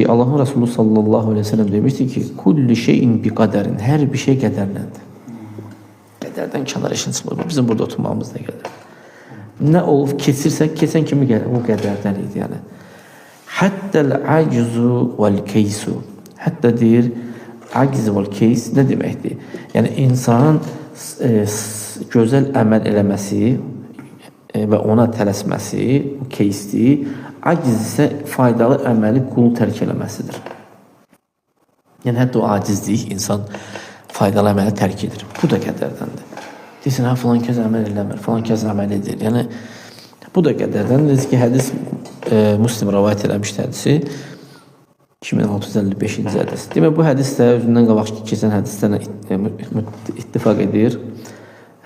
Allahın Resulü sallallahu aleyhi ve sellem demişti ki kulli şeyin bi kaderin. Her bir şey qədərləndir. Qədərdən kənar işin çıxmır. Bu bizim burada oturmamız da qədər. Nə olub keçirsə, keçən kimi gəlir. O qədərdən idi yəni. Həttəl aczu vel keysu. Hətta deyir, acz vel keys nə deməkdir? Yəni insanın gözəl əməl eləməsi və ona tələsməsi, bu keysdir. Aciz isə faydalı əməli qulun tərk eləməsidir. Yəni hətta o acizlik insan faydalı əməli tərk edir. Bu da qədərdəndir. Deyirsən, hə, filan kəs əməl eləmir, filan kəs əməl edir. Yəni bu da qədərdəndir. Necə ki, hədis Müslim rəvayət eləmişdi hədisi. 2655-ci hədis. Demək bu hədis də özündən qabaq keçən hədislərlə ittifaq edir.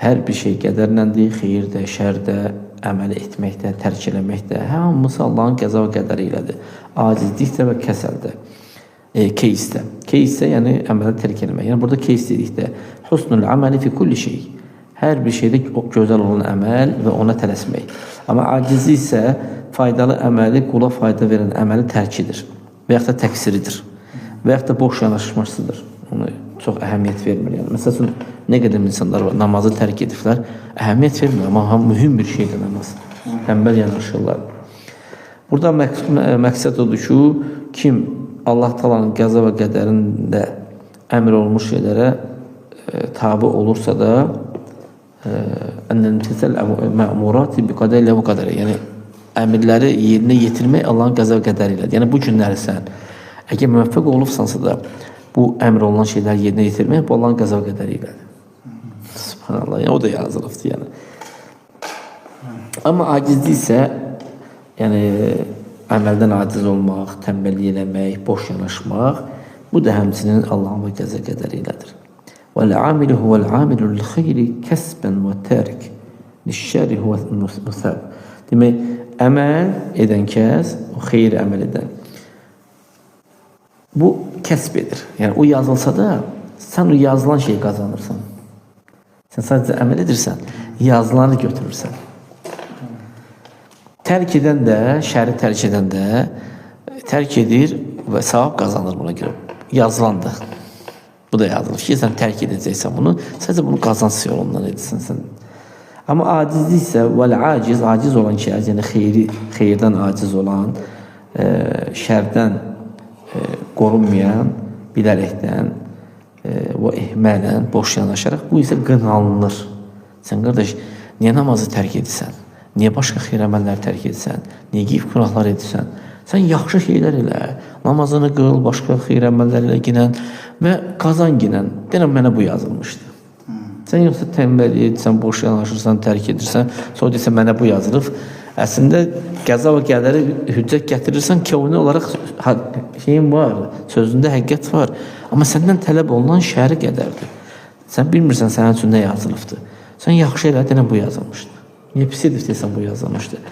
Hər bir şey qədərləndir, xeyir də, şər də, əməl etməkdə, tərk eləməkdə, hamısı Allahın qəza və qədəri ilədir. Acizlikdə və kəsəldə. Keysdə. Keysdə yəni əməli tərk eləmək. Yəni burada keys dedikdə husnul əməli fi kulli şey. Hər bir şeydə gözəl olan əməl və ona tələsmək. Amma acizlik isə faydalı əməli, qula fayda verən əməli tərkidir və yaxud da təqsiridir və yaxud da boş yanaşmasıdır. Onu çox əhəmiyyət vermir. Yəni məsəl üçün nə qədər insanlar var, namazı tərk ediblər, əhəmiyyət vermir, amma mühüm bir şeydir namaz. Tənbəl yanaşırlar. Burada məqsəd odur ki, kim Allah Taala'nın qəza və qədərində əmr olunmuş şeylərə tabi olursa da ənəl-imtisal mə'murati bi qədərilə və qədəri. Yəni əmrləri yerinə yetirmək Allahın qəza və qədəri ilədir. Yəni bu günləri sən əgər müvəffəq olubsansa da bu əmr olunan şeyləri yerinə yetirmək bu Allahın qəza və qədəri ilədir. Subhanallah. Yəni o da yazılıbdır yəni. Amma acizlik isə yəni əməldən aciz olmaq, tənbəllik eləmək, boş yanaşmaq bu da həmçinin Allahın və qəza qədəri ilədir. Vəl-amilu huvel-amilu lil-xeyri kəsbən və tərk liş-şərri huvel-musab. Demək, əməl edən kəs, o xeyir əməl edən bu kəsb edir. Yəni o yazılsa da sən o yazılan şeyi qazanırsan. Sən sadəcə əməl edirsən, yazılanı götürürsən. Tərk edən də, şəri tərk edən də tərk edir və savab qazanır buna görə. Yazılandır. Bu da yazılır ki, sən tərk edəcəksən bunu, sadəcə bunu qazanc yolundan edirsən sən. Amma acizlik isə vəl aciz, aciz olan kəs, yəni xeyirdən aciz olan, şərdən qorunmayan, bilərəkdən və ehmələn, boş yanaşaraq bu isə qınalınır. Sən qardaş, niyə namazı tərk edirsən? Niyə başqa xeyir əməlləri tərk edirsən? Niyə qeyb günahlar edirsən? Sən yaxşı şeylər elə, namazını qıl, başqa xeyir əməllər elə ginən və qazan ginən. Deyirəm, mənə bu yazılmışdı. Sən yoxsa tənbəl edirsən, boş yanaşırsan, tərk edirsən, sonra deyirsən, mənə bu yazılıb. Əslində, qəza və qədəri hüccət gətirirsən, kevni olaraq şeyin var, sözündə həqiqət var. Amma səndən tələb olunan şəri qədərdir. Sən bilmirsən sənin üçün nə yazılıbdır. Sən yaxşı elə, deyirəm, bu yazılmışdı. Niyə pis edib desən, bu yazılmışdı.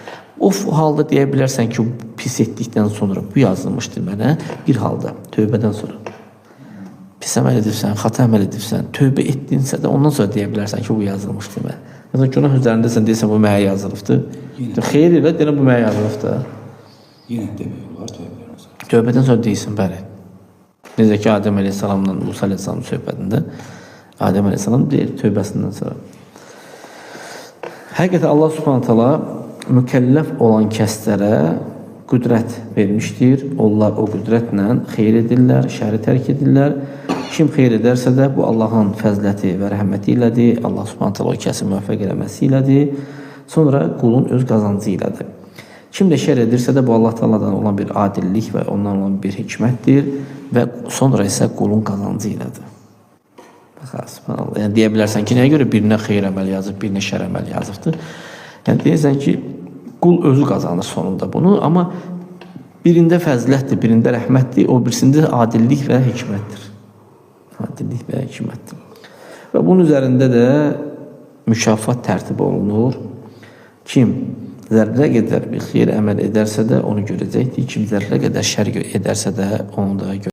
O halda deyə bilərsən ki, pis etdikdən sonra bu yazılmışdı mənə bir halda, tövbədən sonra. Pis əməl edibsən, xata əməl edibsən, tövbə etdinsə də ondan sonra deyə bilərsən ki, bu yazılmışdı mənə. Məsələn, günah üzərindəsən, deyirsən, bu mənə yazılıbdır. Xeyir elə, deyirəm, bu mənə yazılıbdır. Yenə demək olar tövbədən sonra. Tövbədən sonra deyirsən, bəli. Necə ki, Adəm əleyhissalamla Musa əleyhissalamın söhbətində Adəm əleyhissalam deyir tövbəsindən sonra. Həqiqətən Allah Subhanahu taala mükəlləf olan kəslərə qüdrət vermişdir. Onlar o qüdrətlə xeyir edirlər, şəri tərk edirlər. Kim xeyir edərsə də bu Allahın fəzləti və rəhməti ilədir. Allah Subhanahu taala o kəsi müvəffəq eləməsi ilədir. Sonra qulun öz qazancı ilədir. Kim də şər edirsə də bu Allah Taala'dan olan bir adillik və ondan olan bir hikmətdir və sonra isə qulun qazancı ilədir. Bax, subhanallah. Yəni deyə bilərsən ki, nəyə görə birinə xeyir əməl yazıb, birinə şər əməl yazıbdır? Yəni deyirsən ki, qul özü qazanır sonunda bunu, amma birində fəzilətdir, birində rəhmətdir, o birisində adillik və hikmətdir. Adillik və hikmətdir. Və bunun üzərində də mükafat tərtib olunur. Kim zərrə qədər bir xeyir əməl edərsə də onu görəcəkdir. Kim zərrə qədər şər edərsə də onu da görəcəkdir.